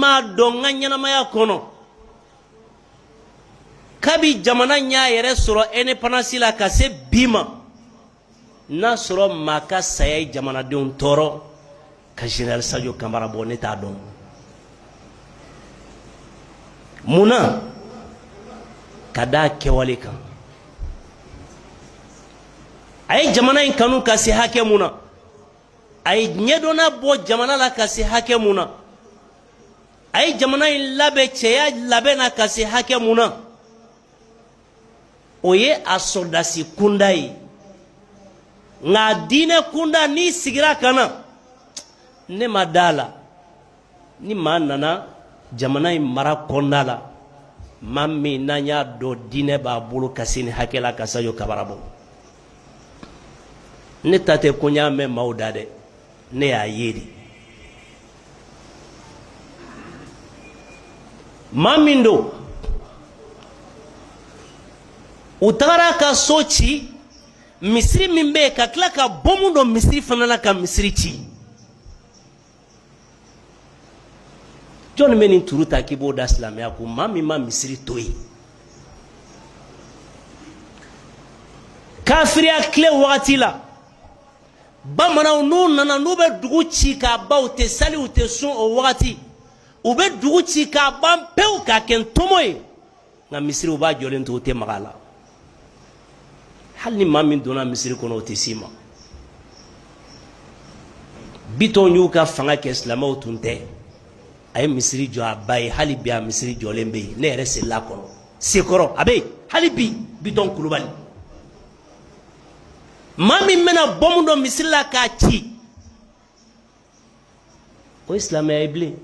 m'a dɔn n ka ɲɛnamaya kɔnɔ, kabi jamana y'a yɛrɛ sɔrɔ indépendance la ka se bi ma, n'a sɔrɔ maa ka saya ye jamanadenw tɔɔrɔ ka général Sadio Kamara bɔ, ne t'a dɔn. Mun na? Ka d'a kɛwale kan. A ye jamana in kanu ka se hakɛ mun na, a ye ɲɛdɔnna bɔ jamana la ka se hakɛ mun na, a ye jamana in labɛn cɛya labɛn na ka se hakɛ mun na, o ye a sɔrɔdasi kunda ye. Nka diinɛ kunda, n'i sigira ka na, ne ma da la ni maa nana jamana in mara kɔnɔna la, maa min n'an y'a dɔn diinɛ b'a bolo ka se nin hakɛ la ka Sadio Kamara bɔ. Ne ta tɛ ko n y'a mɛn maaw da dɛ, ne y'a ye de. Maa min don, u tagara a ka so ci, misiri min bɛ yen, ka tila ka bɔmu don misiri fana la ka misiri ci. Jɔnni bɛ nin turu ta k'i b'o da silamɛya kun? Maa min ma misiri to yen kafiriya tile wagati la, bamananw n'u nana, n'u bɛ dugu ci k'a ban, u tɛ sali, u tɛ sun o wagati, u bɛ dugu ci k'a ban pewu k'a kɛ ntomo ye. Nka misiri, u b'a jɔlen to, u tɛ maga a la. Hali ni maa min donna misiri kɔnɔ, o tɛ s'i ma. Bitɔn y'u ka fanga kɛ, silamɛw tun tɛ. A ye misiri jɔ a ba ye, hali bi a misiri jɔlen bɛ yen. Ne yɛrɛ selila a kɔnɔ Sekɔrɔ, a bɛ yen hali bi. Bitɔn Kulubali, maa min bɛna bɔmu don misiri la k'a ci, o ye silamɛya ye bilen?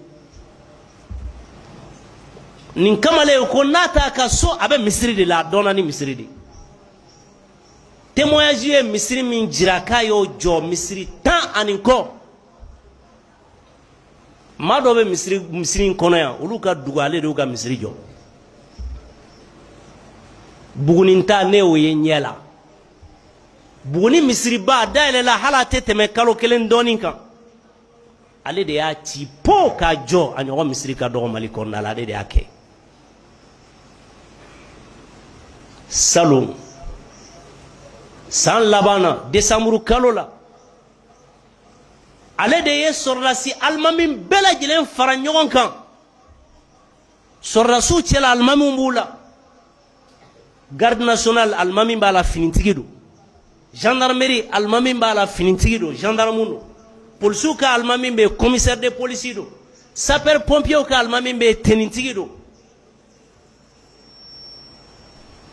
Nin kamalen ko n'a t'a ka so, a bɛ misiri de la, a dɔnna ni misiri de. Témoignage ye misiri min jira k'a y'o jɔ, misiri 10 ani kɔ. Maa dɔ bɛ misiri in kɔnɔ yan, olu ka dugu, ale de y'u ka misiri jɔ. Buguni ta, ne y'o ye ɲɛ la. Buguni misiriba dayɛlɛla, hali a tɛ tɛmɛ kalo kelen dɔɔnin kan, ale de y'a ci po k'a jɔ. A ɲɔgɔn misiri ka dɔgɔ Mali kɔnɔna la, ale de y'a kɛ. Salon san laban na, desanburu kalo la, ale de ye sɔrɔdasi alimami bɛɛ lajɛlen fara ɲɔgɔn kan. Sɔrɔdasiw cɛla, alimamiw b'u la. Garde nationale, alimami b'a la, finitigi don. Gendarmerie, alimami b'a la, finitigi don, gendarme don. Polisiw ka alimami bɛ yen, commissaire de police don. Sapeur pompier ka alimami bɛ yen, tenitigi don.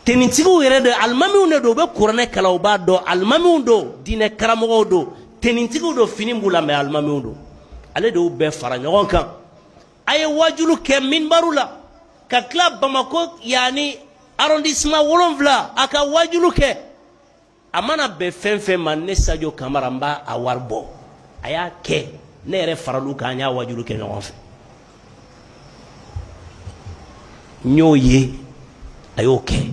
Tenitigiw yɛrɛ de, alimamiw de don, u bɛ kuranɛ kalan, u b'a dɔn. Alimamiw don, diinɛ karamɔgɔw don, tenitigiw don, fini b'u la, mais alimamiw don. Ale de y'u bɛɛ fara ɲɔgɔn kan. A ye wajulu kɛ minbaru la ka tila Bamakɔ yanni arrondissement 7, a ka wajulu kɛ. A mana bɛn fɛn fɛn ma, ne Sadio Kamara n b'a a wari bɔ. A y'a kɛ, ne yɛrɛ faral'u kan, an y'a wajulu kɛ ɲɔgɔn fɛ. N y'o ye, a y'o kɛ.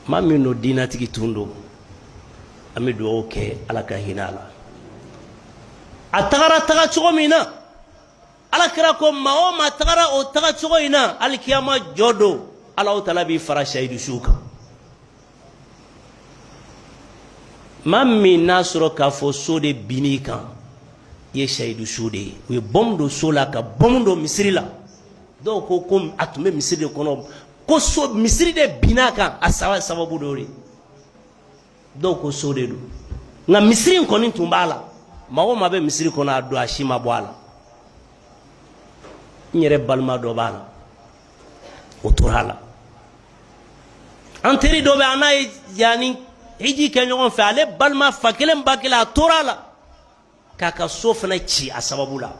Maa min don, diinatigi tun don. An bɛ dugawu kɛ, Ala ka hinɛ a la. A tagara taga cogo min na, Ala kira ko maa o maa tagara o taga cogo in na, alikiyama jɔ don, Alahu taala b'i fara sayidu suw kan. Maa min n'a sɔrɔ k'a fɔ so de binn'i kan, i ye sayidu su de ye. U ye bɔmu don so la, ka bɔmu don misiri la. Dɔw ko ko a tun bɛ misiri de kɔnɔ, ko so misiri de binna a kan, a sababu dɔ de. Dɔw ko so de don, nka misiri in kɔni tun b'a la. Maa o maa bɛ misiri kɔnɔ a don, a si ma bɔ a la. N yɛrɛ balima dɔ b'a la, o tora a la. An teri dɔ bɛ, an n'a ye yanni hiji kɛ ɲɔgɔn fɛ, ale balima fa kelen ba kelen, a tora a la k'a ka so fana ci a sababu la.